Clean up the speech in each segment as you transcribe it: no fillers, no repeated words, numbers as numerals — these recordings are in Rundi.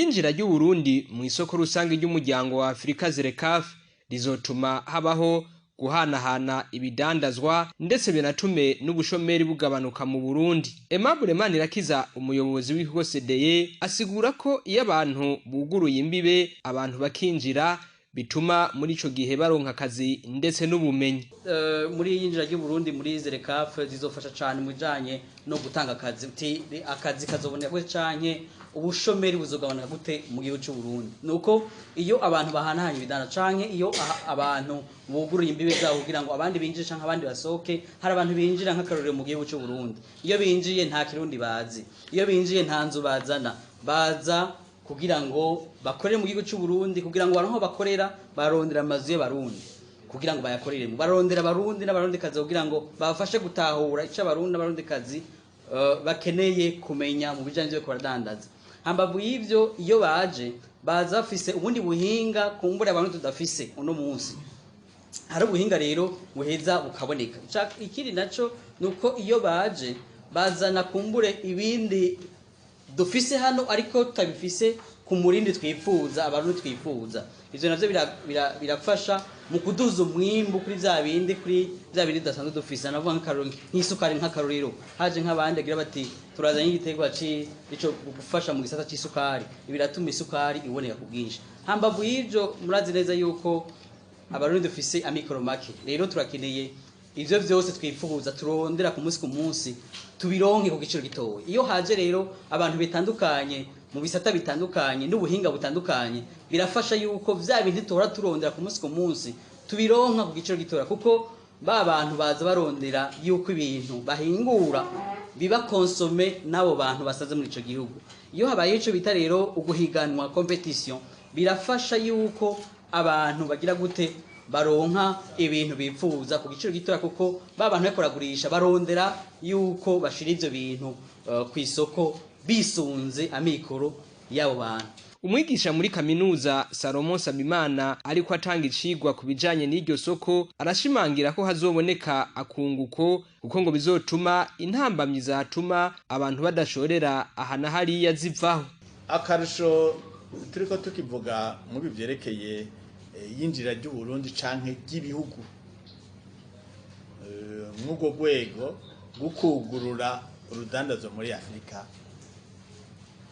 Iyinjira ry'Uburundi mu isoko rusange ry'umuryango wa Afurika ZLECAf rizotuma habaho guhanahana ibidandazwa, ndetse binatume n'ubushomeri bugabanuka mu Burundi. Aimable Manirakiza, umuyobozi w'ikigo CDE, asigura ko iyo abantu buguruye imbibe, abantu bakinjira, bituma muri ico gihe baronka akazi ndetse n'ubumenyi. Muri yinjira ry'u Burundi muri ZLECAf zizofasha cyane mu bijanye no gutanga akazi. Uti akazi kazoboneka gute canke ubushomeri buzogabanuka gute mu gihugu cy'u Burundi? Nuko iyo abantu bahanahanye ibidana canke iyo abantu buguruye imbibe zabo kugira ngo abandi binjire canke abandi basohoke, hari abantu binjira, nk'akarorero mu gihugu cy'u Burundi, iyo binjiye nta Kirundi bazi, iyo binjiye nta nzu bazana, baza kugira ngo bakorere mu gihugu cy'u Burundi. Kugira ngo baronke aho bakorera, barondera amazu y'Abarundi kugira ngo bayakoreremo, barondera Abarundi n'Abarundikazi kugira ngo babafashe gutahura icyo Abarundi n'Abarundikazi bakeneye kumenya mu bijanye n'ivyo baradandaza. Hambavu y'ivyo, iyo baje baza bafise ubundi buhinga kumbura abantu tudafise uno munsi. Hari ubuhinga rero buheza bukaboneka. Ikindi naco nuko iyo baje bazana kumbure ibindi dufise hano ariko tutabifise ku murindi twifuza, Abarundi twifuza. Ivyo navyo birafasha mu kuduza umwimbu kuri vya bindi tudasanzwe dufise. Navuga nk'akarorero nk'isukari. Nk'akarorero, haje nk'abandi bagira bati turazanye igiterwa ico gufasha mu gisata c'isukari, biratuma isukari iboneka ku bwinshi. Hambavu y'ivyo, murazi neza yuko Abarundi dufise amikoro make. Rero turakeneye ivyo vyose twifuza, turondera ku munsi ku munsi, tubironke ku giciro gitoya. Iyo haje rero abantu bitandukanye mu bisata bitandukanye n'ubuhinga butandukanye, birafasha yuko vya bindi tuhora turondera ku munsi ku munsi tubironka ku giciro gitoya, kuko ba bantu baza barondera yuko ibintu bahingura biba consommé n'abo bantu basaze muri ico gihugu. Iyo habaye ico bita rero uguhiganwa, compétition, birafasha yuko abantu bagira gute? Baronka ibintu bipfuza ku giciro gitoya, kuko ba bantu bariko baragurisha barondera yuko bashira ivyo bintu ku isoko bisunze amikoro y'abo bantu. Umwigisha muri kaminuza Salomo Sabimana, ariko atanga icigwa ku bijanye n'iryo soko, arashimangira ko hazoboneka akunguko, kuko ngo bizotuma intambamyi zatuma abantu badashorera aha na hariya zivaho. Akarusho turiko tukivuga muri vyerekeye yinjira ry'u Burundi canke ry'ibihugu mw'urwo rwego rwo kugurura urudandazo muri Afurika,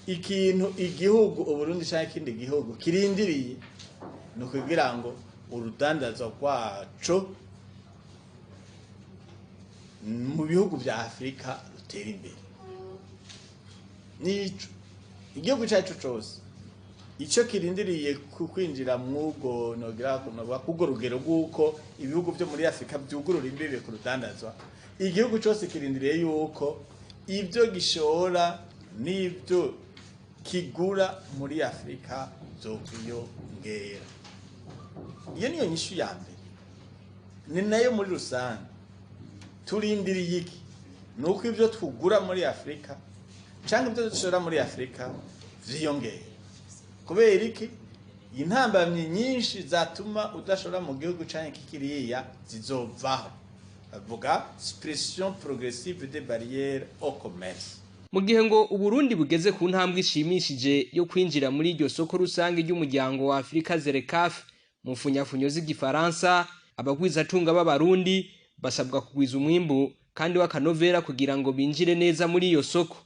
ikintu igihugu Uburundi canke ikindi gihugu kirindiriye ni ukugira ngo urudandazo rwaco mu bihugu vya Afurika rutera imbere. Nico igihugu cyacu cose icyo kirindiriye ku kwinjira mw'ubwo, nogira kunovuga kubwo rugero rw'uko ibihugu byo muri Afurika byugurura imbibe ku rudandazwa. Igihugu cyose kirindiriye yuko ibyo gishora n'ibyo kigura muri Afurika vyokwiyongera. Iyo niyo nyishu ya mbere, ni nayo muri rusange. Turindiriye iki? Ni uko ibyo tugura muri Afurika cyangwa ibyo dushora muri Afurika vyiyongera. Kubera iki? Intambamyi nyinshi zatuma udashora mu gihugu canke kikiriya zizovaho, bavuga suppression progressive des barrières au commerce. Mu gihe ngo Uburundi bugeze ku ntambwe ishimishije yo kwinjira muri iryo soko rusange ry'umuryango wa Afurika ZLECAf mu mfunyafunyo z'Igifaransa, abagwizatunga b'Abarundi basabwa kugwiza umwimbu kandi w'akanovera kugira ngo binjire neza muri iyo soko.